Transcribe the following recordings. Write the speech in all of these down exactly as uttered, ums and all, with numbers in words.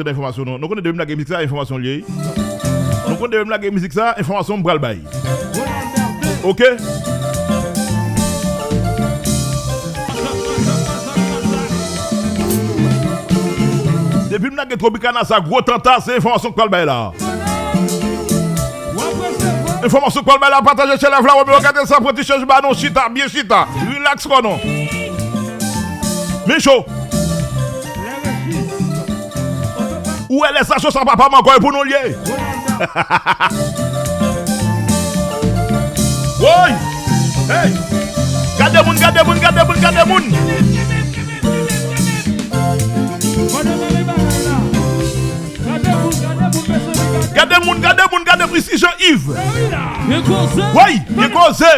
Nan enfòmasyon nou. Nou konnen depi m lage mizik sa, enfòmasyon l ye. Nou konnen depi m lage mizik sa, enfòmasyon m pral bay. Oke? Depi m lage Tropicana sa, gwo tanta, se enfòmasyon k pral bay la. Enfòmasyon k pral bay la, pataje channel la, Romeo Gatesa, pran ti chèz ba nou, chita, byen chita. Relax kò nou. Men cho. Ou wè lè sa cho sa papa m ankò e pou nou l ye. Woy! Hey! Gade moun, gade moun, gade moun, gade moun! Gade moun, gade moun, gade moun, isi Jean Yves! Woy! Gen koze!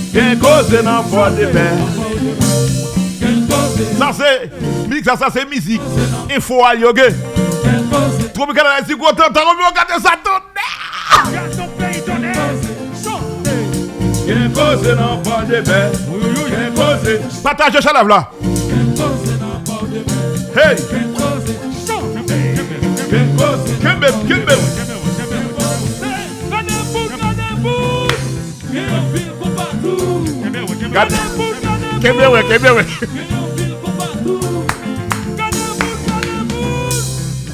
Gen koze nan Fòdepè. Sa se Mizik sa, sa se mizik enfo a yo gen. Tropicana la di gwo tanta, Romeo Gatesa tonnè! Gen koze nan Fòdepè. Gen koze. Pataje channel la. Hey! Kenbe, kenbe. Gad, kenbe wè, kenbe wè.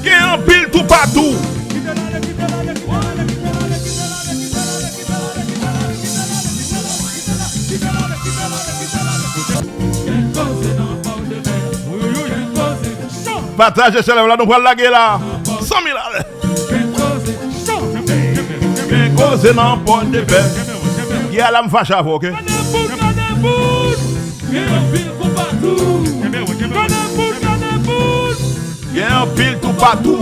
Gen anpil toupatou. Pataje channel la, nou pral lage la. San mil alè. Gen koze nan Fòdepè. Yè la m fache avè w, oke? Gen anpil toupatou. Gen anpil toupatou.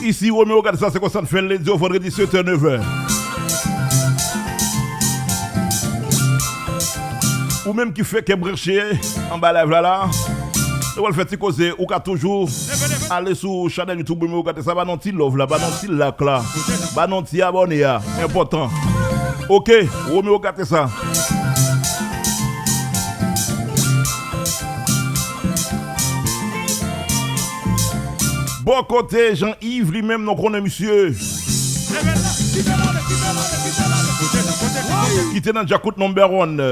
Isi Romeo Gatesa, se konsa n fè l, lendi o vandredi, sèt è, nèf è. Ou menm ki fè kè branche anba live la la, nou pral fè ti koze, ou ka toujou ale sou chanèl YouTube Romeo Gatesa, ba nou ti love la, ba nou ti like la, ba nou ti abòne a, enpòtan. Oke, Romeo Gatesa. Bò kote Jean Yves li menm, nou konnen misye ki te nan Djakout number one.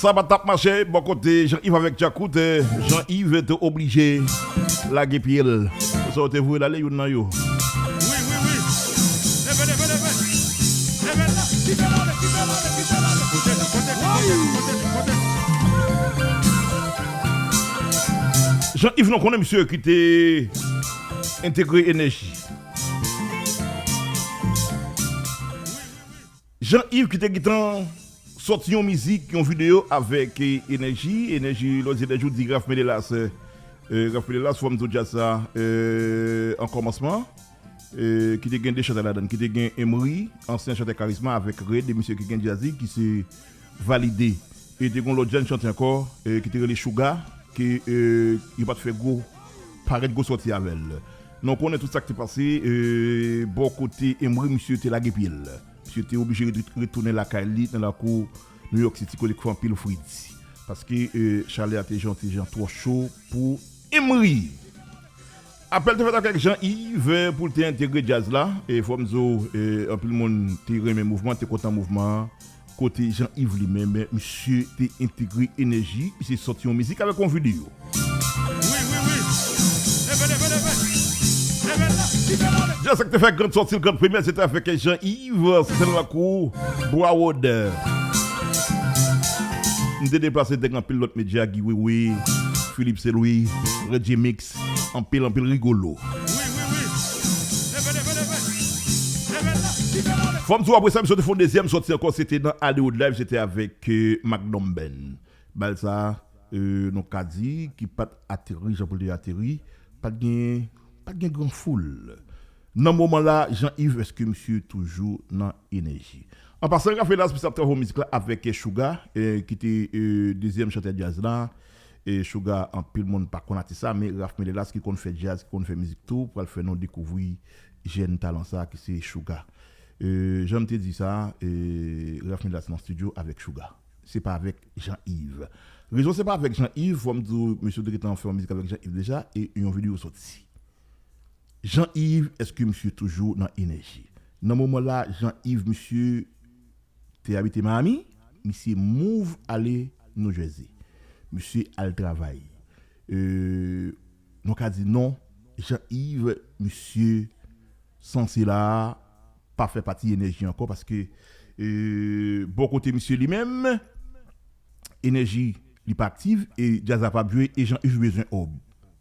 Sa pa t ap mache bò kote Jean Yves avèk Djakout, eh, Jean Yves te oblije lage pye l. Sa yo te voye l ale, youn nan yo. Jean Yves, nou konnen misye ki te entegre Enèji. Jean Yves ki te gentan sòti yon mizik, yon videyo avèk, eh, Enèji. Enèji, lòt Enèji, ou di Ralph Ménélas, eh, eh, Ralph Ménélas, fò m di w djaz sa, eh, an kòmansman, eh, ki te gen de chantè ladan l, ki te gen Emry, ansyen chantè Karisma, avèk Red, e misye ki gen djaz li, ki se Valide. E te gen lòt jèn chantè ankò, eh, ki te rele Chouga, ke, eh, yo pa t fè gwo parèt, gwo sòti avè l. Nou konnen tout sa k te pase, eh, bò kote Emry, misye te lage pye l. Misye te oblije ret-, retounen lakay li, nan lakou New York City, kote k fè anpil fredi. Paske, eh, chalè a te jan, te jan twò cho pou Emry. Apèl te fèt avèk Jean Yves pou l te entegre djaz la. E fò m di w, eh, anpil moun te renmen mouvman, te kontan mouvman an. Kote Jean Yves li menm, misye te entegre Enèji, misye sòti yon mizik avèk yon videyo. Djaz sa k te fè grann sòti l, grann premyè, se te avèk Jean Yves, se te nan lakou Broward. M te deplase, te gen anpil lòt medya, Guy Wewe, Philippe Saint-Louis, Reggae Mix, anpil, anpil rigolo. Kòm tou apre sa, misye te fè yon dezyèm sòti ankò, se te nan Hollywood Live, se te avèk euh, Magnum Band. Bal sa, euh, nou ka di, ki pa t ateri jan pou l te ateri, pa t gen, pa t gen gran foul. Nan moman la, Jean Yves, èske misye toujou nan enèji? An pasan, Rafelas misye ap travay mizik la avèk Sugar, eh, ki te eh, dezyèm chantè djaz la. E Sugar, anpil moun pa konn atis sa, men Raf Melelas ki konn fè djaz, ki konn fè mizik tou, pral fè nou dekouvri jèn talan sa ki se Sugar. Eh, jan m te di sa, eh, Raf Melelas nan estidyo avèk Sugar. Se pa avèk Jean Yves. Rezon se pa avèk Jean Yves, fò m di w, mesye te gentan fè yon mizik avèk Jean Yves deja, e yon videyo sòti. Jean Yves, èske misye toujou nan enèji? Nan moman la, Jean Yves, misye te abite Miami, misye move ale New Jersey. Misye al travay. Euh, nou ka di non, Jean Yves, misye sanse la pa fè pati enèji ankò paske euh, bò kote misye li menm, enèji li pa aktif e djaz la p ap jwe e Jean Yves bezwen kòb.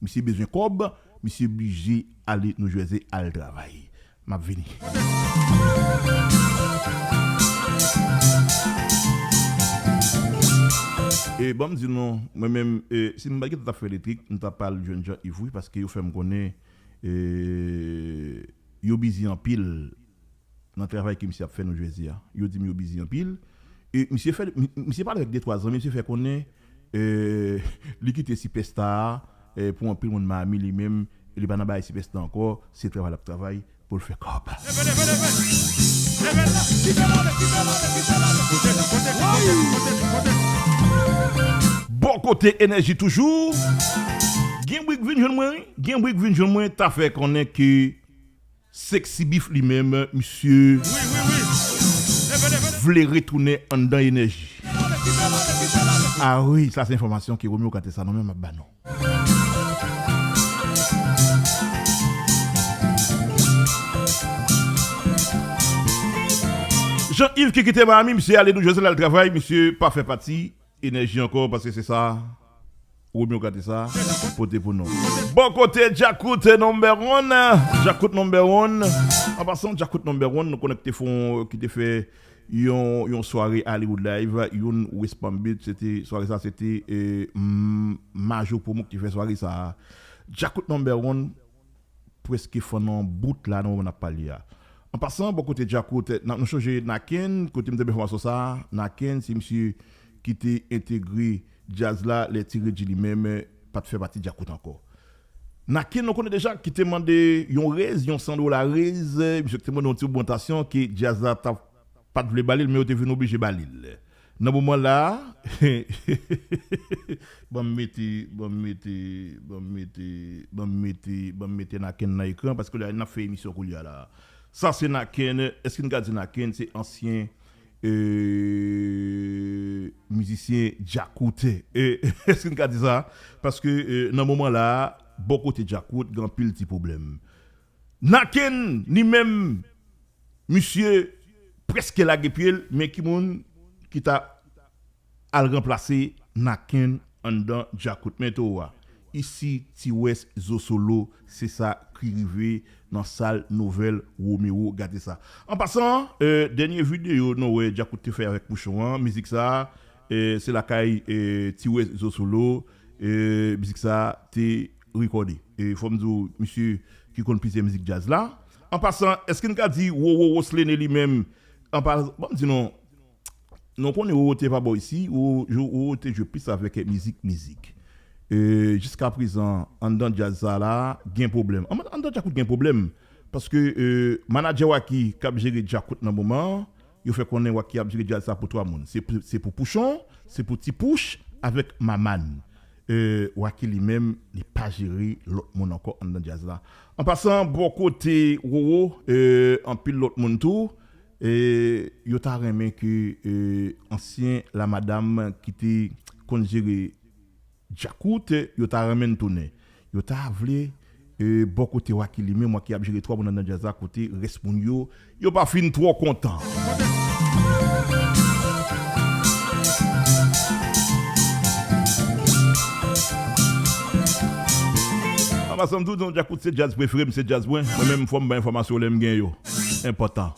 Misye bezwen kòb, misye blije ale New Jersey al travay. M ap vini. E ban m di nou, mwen menm, e, si m pa t gentan t ap fè elektrik, m t ap al jwenn Jean Yves wi, paske yo fè m konnen e, yo bizi anpil nan travay ke misye ap fè New Jersey a. Yo di m yo bizi anpil. E misye fè, mi- misye pale avèk de twa zanmi, misye fè konnen eh, li kite sipèsta a eh, pou anpil moun Miami li menm, li pa nan bagay sipèsta ankò, se travay l ap travay pou l fè kòb. Bò kote enèji toujou. Gen bri k vin jwenn mwen, wi. Gen bri k vin jwenn mwen, ta fè konnen ke Sexy Beef li menm, misye vle retounen anndan enèji. Ah wi, sa se enfòmasyon ke Romeo Katesa nou menm ap ba nou. Jean Yves ki kite Miami, misye ale New Jersey al travay, misye pa fè pati enèji ankò, paske se sa Romeo Katesa pote pou nou. Bò kote Djakout number one, Djakout number one. An pasan, Djakout number one, nou konnen ki te fè, ki te fè yon, yon sware Hollywood Live, youn West Palm Beach, se te, sware sa, se te eh, mm, Majo Promo ki te fè sware sa. Djakout number one, prèske fann nan bout la nan moman n ap pale a. An pasan, bò kote Djakout, n ap nou chonje Naken, kote m te bay enfòmasyon sa a, Naken, se misye ki te entegre djaz la, lè Ti Redji li menm pa t fè pati Djakout ankò. Naken, nou konnen deja, ki te mande yon rèz, yon san dola rèz, misye ki te mande yon ti ogmantasyon, ke djaz la t ap pa t vle ba li l, men yo te vin oblije ba li l. Nan moman la, ban m mete, ban m mete, ban m mete, ban m mete, ban m mete Naken nan ekran, paske la n ap fè emisyon koulye a la. Sa se Naken, èske n ka di Naken se ansyen eh, mizisyen Djakout? Eh, èske n ka di sa? Paske eh, nan moman la, bò kote Djakout, gen anpil ti pwoblèm. Naken, li menm, misye prèske lage pye l, men ki moun ki ta al ranplase Naken anndan Djakout? Men towo a. Isi, Ti Wès, Zo Solo, se sa ki rive nan sal Nouvèl Romero. Gade sa. An pasan, eh, dènye videyo nou wè Djakout te fè avèk Pouchon an, mizik sa, eh, se lakay eh, Ti Wès, Zo Solo, eh, mizik sa te rekòde. E fò m di w, misye ki konn plizyè mizik djaz la. An pasan, èske n ka di Roro Roslene li menm, an pa, ban m di nou, nou konnen Roro te pa bò isi, Roro, Roro te jwe plis avèk mizik, mizik. E, jiska prezan, anndan djaz sa la, gen pwoblèm. An, anndan Djakout gen pwoblèm. Paske, e, manadjè Wacky k ap jere Djakout nan moman an, yo fè konnen Wacky ap jere djaz sa pou twa moun. Se pou, se pou Pouchon, se pou Ti Pouch, avèk Maman. E, Wacky li menm, li pa jere lòt moun ankò anndan djaz la. An pasan, bò kote Roro, e, anpil lòt moun tou, e, yo ta renmen ke, e, ansyen lamadam ki te konn jere Djakout, yo ta renmen l tounen. Yo ta vle, e, bò kote Wacky li menm, Wacky ap jere twa moun anndan djaz la, kote rès moun yo, yo pa fin twò kontan. An pasan m tou di w, Djakout se djaz prefere m, se djaz mwen. Mwen menm, fò m bay enfòmasyon lè m gen yo. enpòtan.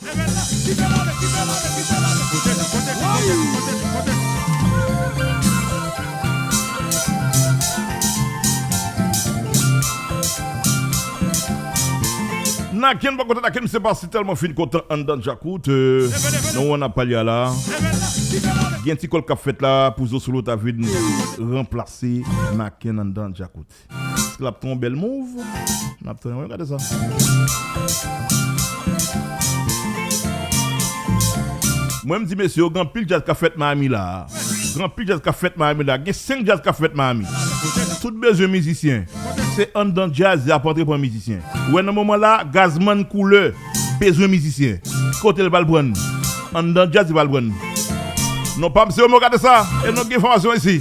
Naken, bò kote Naken, misye pase tèlman fin kontan anndan Djakout, euh, nan moman n ap pale a la. Gen ti kòl k ap fèt la pou Zo Solo ta vin ranplase Naken anndan Djakout. Èske l ap fè yon bèl move? N ap tann, wi, gade sa. Mwen, m di, mesye, yo, gen anpil djaz k ap fèt Miami la. Gen anpil djaz k ap fèt Miami la. Gen senk djaz k ap fèt Miami. Tout bezwen mizisyen. Se anndan djaz y ap antre pran mizisyen. Ou wè, nan moman la, Gazman Koulè bezwen mizisyen. Kote l pral pran? Anndan djaz li pral pran. Non pa m, se yo, men gade sa. E nou gen enfòmasyon isi.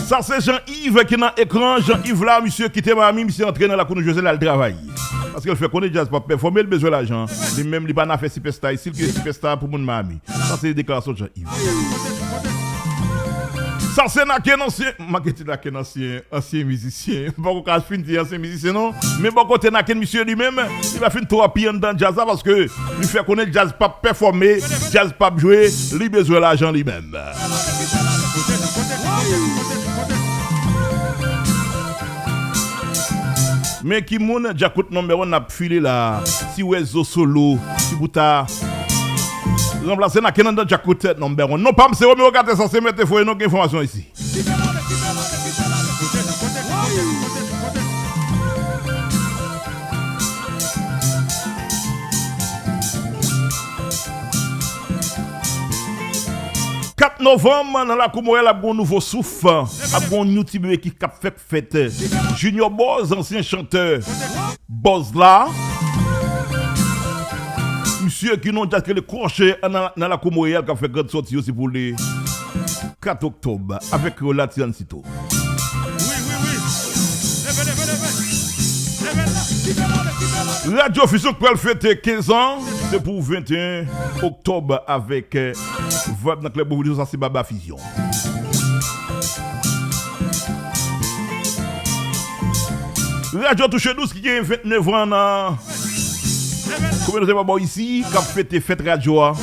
Sa se Jean Yves ki nan ekran. Jean Yves la, misye kite Miami, misye antre nan lakou nou jwete l al travay. Paske l fè konnen djaz p ap pèfòme, l bezwen lajan. Li menm, li pa nan afè sipèsta isi, l ki sipèsta pou moun Miami. Sa se deklarasyon Jean Yves. Sa se Naken ansyen, m a gen di Naken ansyen, ansyen mizisyen. M poko ka fin di ansyen mizisyen non. Men bò kote Naken, misye li menm, li pa fin twò pi anndan djaz la paske li fè konnen djaz p ap pèfòme, djaz p ap jwe, li bezwen lajan li menm. Men ki moun Djakout number one ap file la? Si w wè Zo Solo, si pou ta ranplase Naken anndan Djakout number one. Non pa m, se Romeo Kater, sa se mete fò e nou gen enfòmasyon isi. Kat novanm, nan lakou Monreyal ap gon nouvo souf, ap gon new ti bebe ki k ap fèk fèt. Junior Buzz, ansyen chantè Buzz la. Misye ki nan yon djaz ki rele Crochet nan, nan lakou Monreyal k ap fè grand sòti yo, se pou le kat oktòb avèk Kreyòl la Tiancito. Radyo Fusion k pral fete kenz an, se pou venteyen oktòb avèk, eh, Vibe nan Club Revolution, sa se Baba Fusion. Radyo Touche Dous ki gen vennèf an nan kominote pa bò isi, k ap fete fèt radyo a.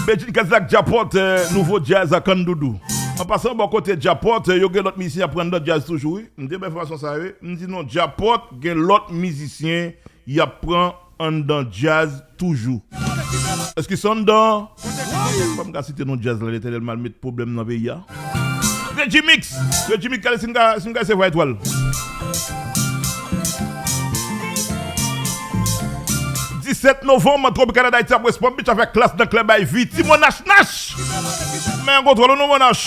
Bedjine Cadillac Djapòt, eh, nouvo djaz a Kandoudou. An pasan, bò kote Djapòt, eh, yo gen lòt mizisyen y ap pran anndan djaz toujou, wi. M te bay enfòmasyon sa yo, wi. M di non, Djapòt gen lòt mizisyen y ap pran anndan djaz toujou. Èske se anndan? Fò m ka site non djaz la, Letènèl mal met pwoblèm nan peyi a. Regimix! Regimix, gade si m ka, si m ka resevwa etwal. Disèt novanm, Tropical Night ap West Palm Beach avèk Klass nan Club Ivy. Ti Monach Nach! Men yon kontwòl ou non, Monach!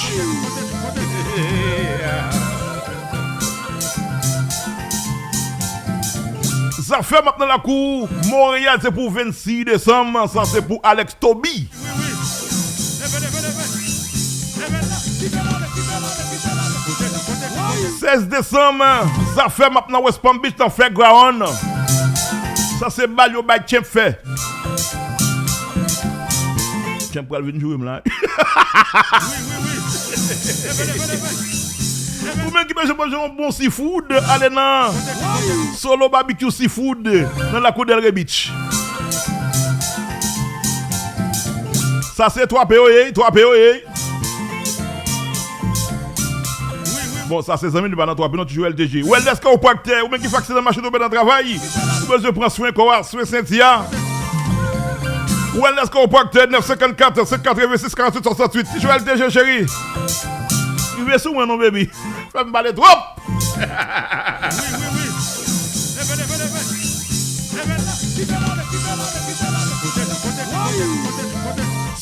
Zafèm ap nan lakou Monreyal, se pou vennsis desanm, sa se pou Alex Toby. Sèz desanm, Zafèm ap nan West Palm Beach nan Fairground. Sa se bal yo bay Champ fè. Champ pral vin joure m la. Ou menm ki bezwen manje yon bon seafood, ale nan Solo Barbecue Seafood nan lakou Delray Beach. Sa se twa P yo ye, twa P yo ye. Bon, sa se zanmi m, li pa nan twa P non, ti Joel T G. Wellness Chiropractor, ou menm ki fè aksidan machin, ou pèdi travay, ou bezwen pran swen kò a, swen senti a. Wellness Chiropractor, nèf senkannkat, senk katrevensis, karanntuit, swasanntuit. Ti Joel T G, cheri. Rive sou mwen non, baby. Fè m pale twòp.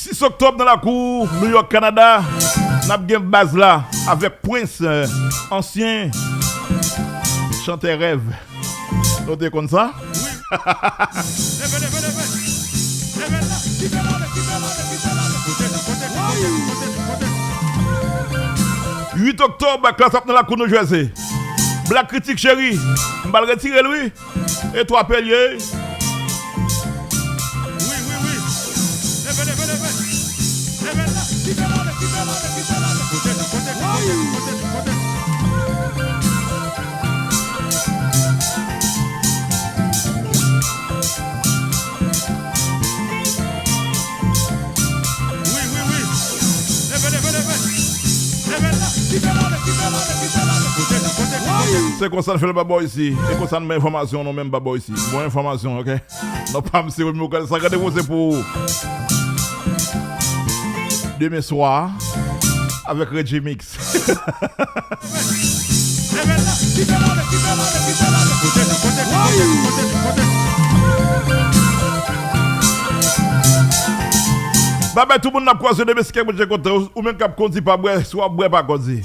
Sis oktòb nan lakou New York, Kanada, n ap gen baz la avèk Prince, ansyen chantè rèv. Nou te konn sa? Uit oktòb, Klass ap nan lakou New Jersey. Black Critic cheri, m pral retire l wi. E twa P l ye. Wi, wi, wi. Leve, leve, leve. Se konsa n fè l, bòbò, isi. E konsa n bay enfòmasyon, nou menm, bòbò, isi. Bon enfòmasyon, ok? Non, pa m, se Remy Okal, sa gade poze pou ou. Demen swa, avèk Reggie Mix. Babay, tout moun n ap kwaze demen, si kèk Bondye kontan, ou menm k ap kondi, pa bwè, si w ap bwè, pa kondi.